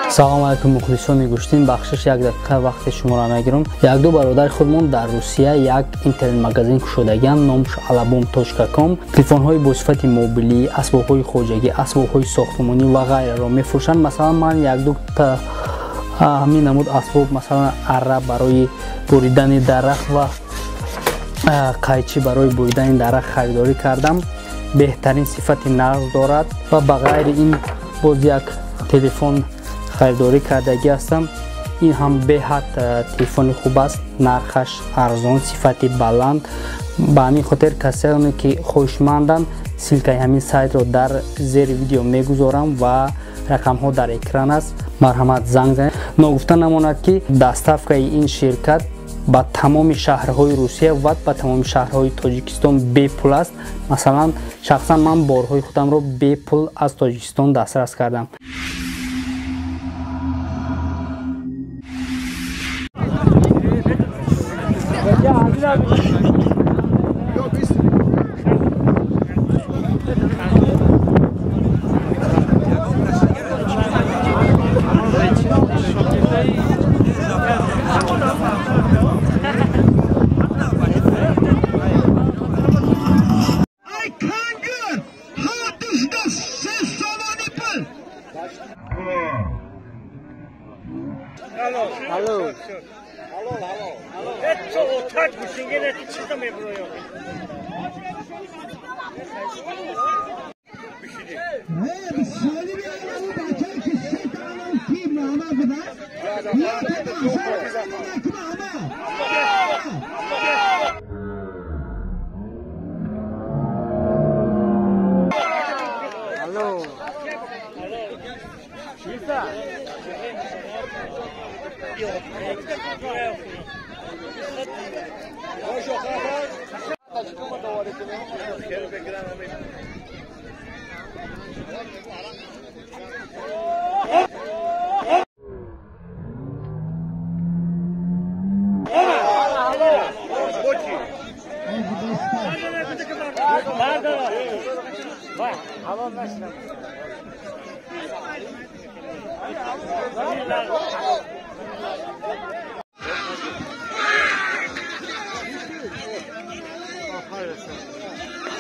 Салом алейкум, мухлисони гӯштин. Бахшиш, як дақиқа вақти шуморо мегирам. Якду бародари худмон дар Русия як интернет-магазин кушодагианд, номаш alabom.com. Телефонҳои бо сифати мобилӣ, асбобҳои хоҷагӣ, асбобҳои сохтмонӣ ва ғайраро мефурӯшанд. Масалан, ман якду та ҳамин намуд асбоб, масалан, арра барои буридани дарахт ва қайчӣ барои буридани дарахт харидорӣ кардам. Беҳтарин сифати нағз дорад ва ба ғайри ин боз як телефон харидорӣ кардагӣ ҳастам. Ин ҳам беҳад телефони хуб аст, нархаш арзон, сифати баланд. Ба ҳамин хотир касоне ки хоҳишманданд, ссылкаи ҳамин сайтро дар зери видео мегузорам ва рақамҳо дар экран аст. Марҳамат, занг занед. Ногуфта намонад, ки доставкаи ин ширкат ба тамоми шаҳрҳои Русия ва ба тамоми шаҳрҳои Тоҷикистон бепул аст. Масалан, шахсан ман борҳои худамро бепул аз Тоҷикистон дастрас кардам. Алло. Алло, алло. Это отак гушингена чита меброё. Алло.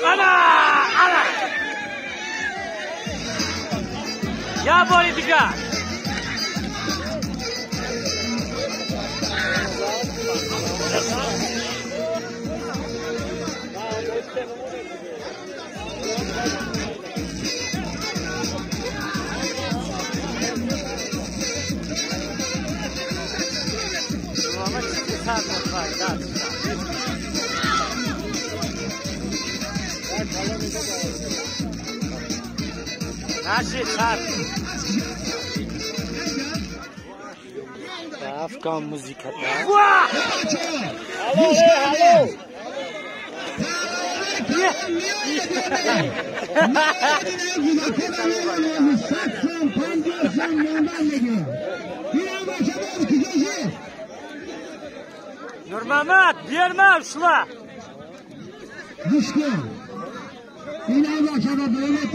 Ана, ана! Я бори дига! Афган музика. Алло, алло! Нурмамад, берма, ушла! این بچه با دولت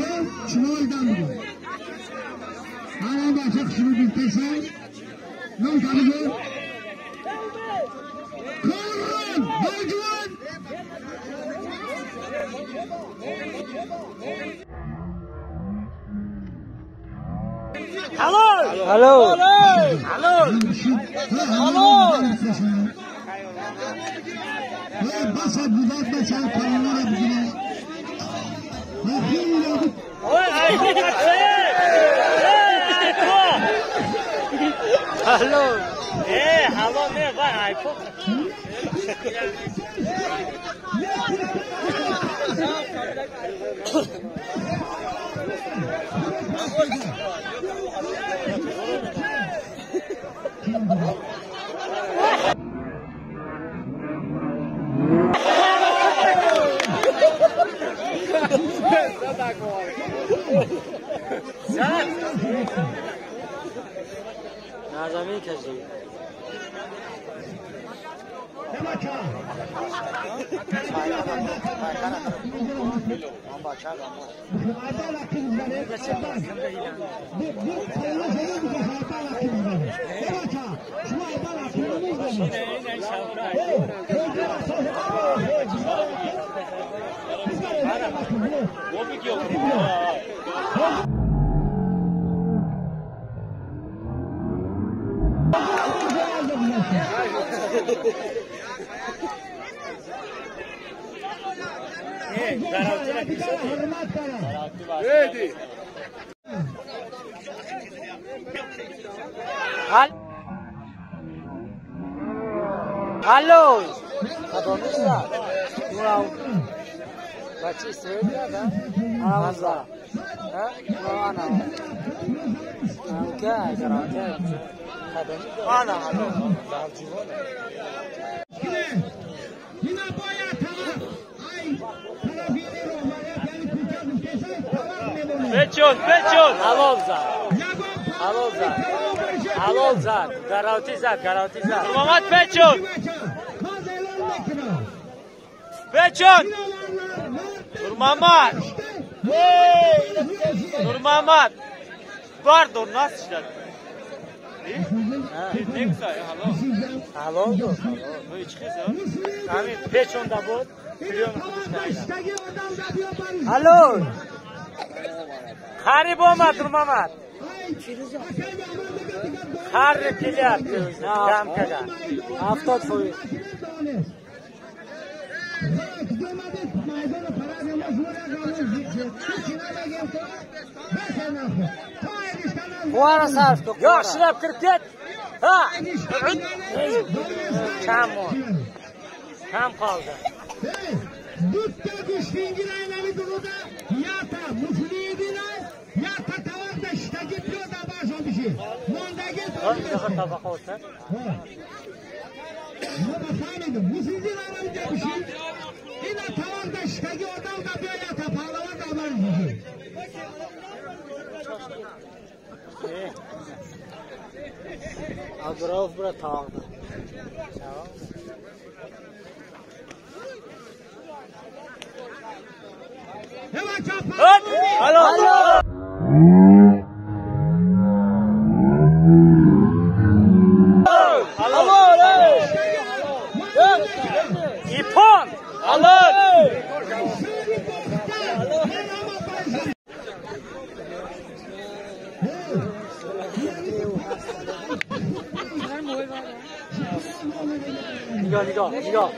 شمال دم بود. هر بچه خشمو بیلتسه نم تابیگو کارن باجوان. Алло! Алло! Алло! Алло! بس بودات بچه کارنا را بگیره. Алло. Алло, не, вай, айфон. Назамин кашид. Алло! Печон, печон! Алло зад. Алло зад. Алло зад. Гарантӣ зад, гарантӣ зад. Муҳаммад печон! Печон! Нурмамад! Нурмамад! Бардор нас ждать. Алло. Ҳамин печонда буд. Алло! Қариб омад Нурмамад. Қариб келяд. Дам када. 70%. Қувара сарф кун. Yaxshilab kirib ket. Ha. Kam ol. Kam qoldi. Dutta gushtingir aylanib turdi. Yata muflidina, yata tovoqda ishtagi piyoda barjon bishi. Mondagi toboq olsa. Nima fahmidim? Muflidina aylanib bishi. Ina tovoqda ishtagi odam da yata pahlавon da bishi. Abdurauf bura tovoqda. Алло! Алло! Ипон! Алло! Нигоҳ, нигоҳ, нигоҳ.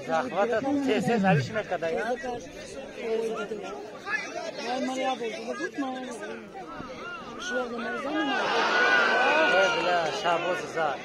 Захвата тез-тез алиш мекарда. Шабоз зад.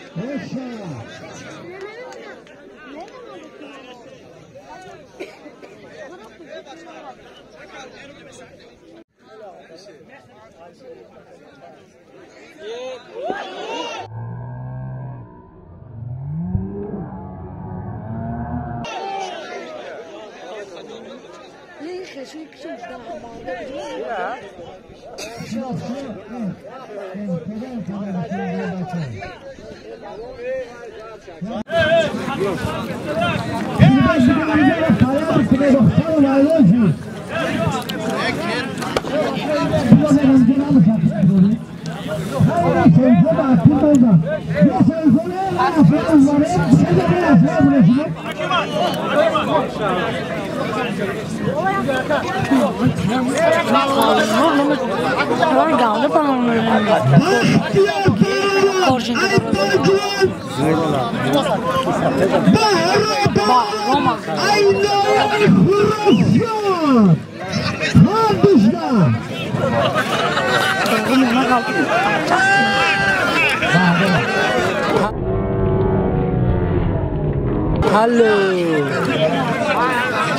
Алло.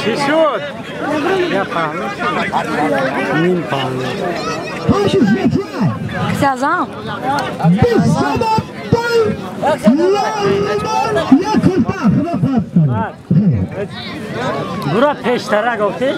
Чӣ шуд? Я фаҳмид. Ним фаҳмид. Ксязам? Бура пештара гуфтӣ?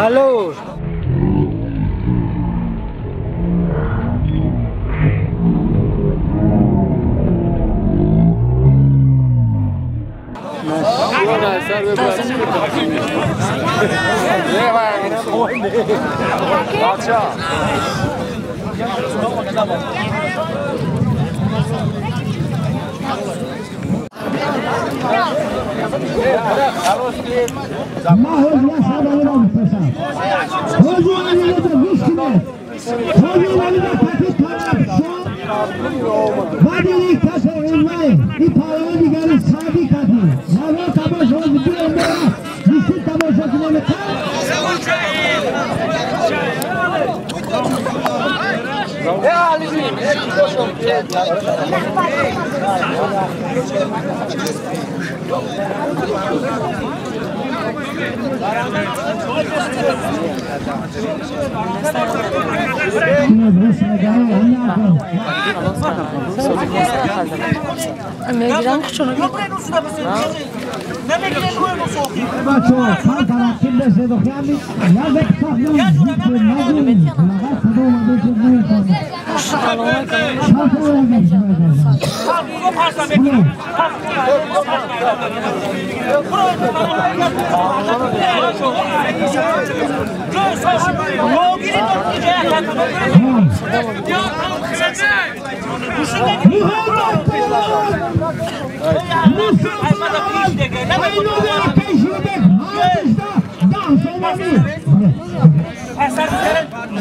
Алло. Мегирам хучуну.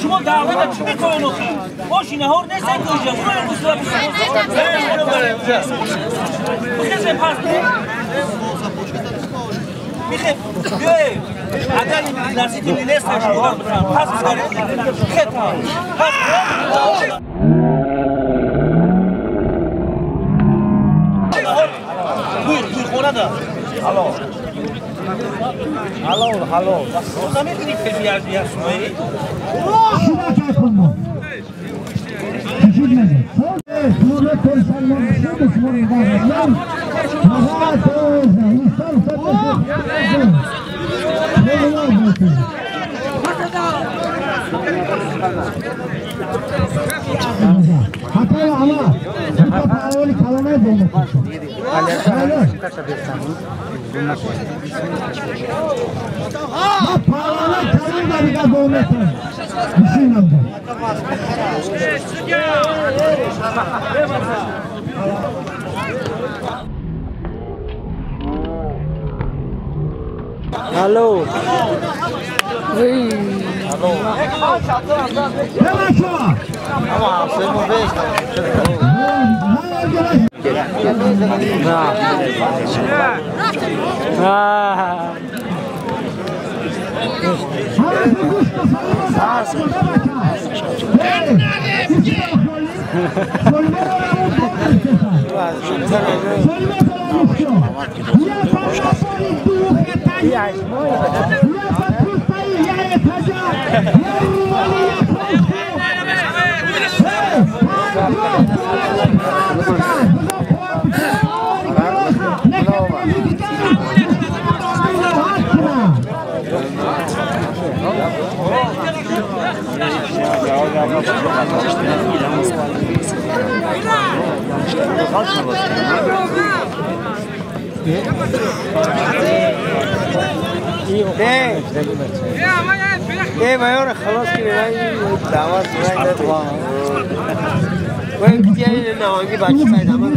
شما دعوت چی میکنن آخه؟ باشی نهار نیستن که اینجا برو امروز میخه بیای اگر نزدیک نیست شما پس خطا پس بوی خونه ده الو الو الو تو نمیدونی که بیاد بیاد سوی Алло. ايه ما يورا خلاص كده دعوات وين كتير لنا وانجي باقي سايد عمل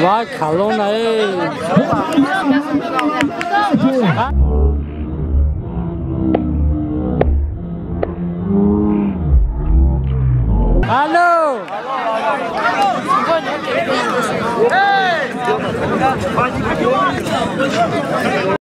Вай калона эй. Алло!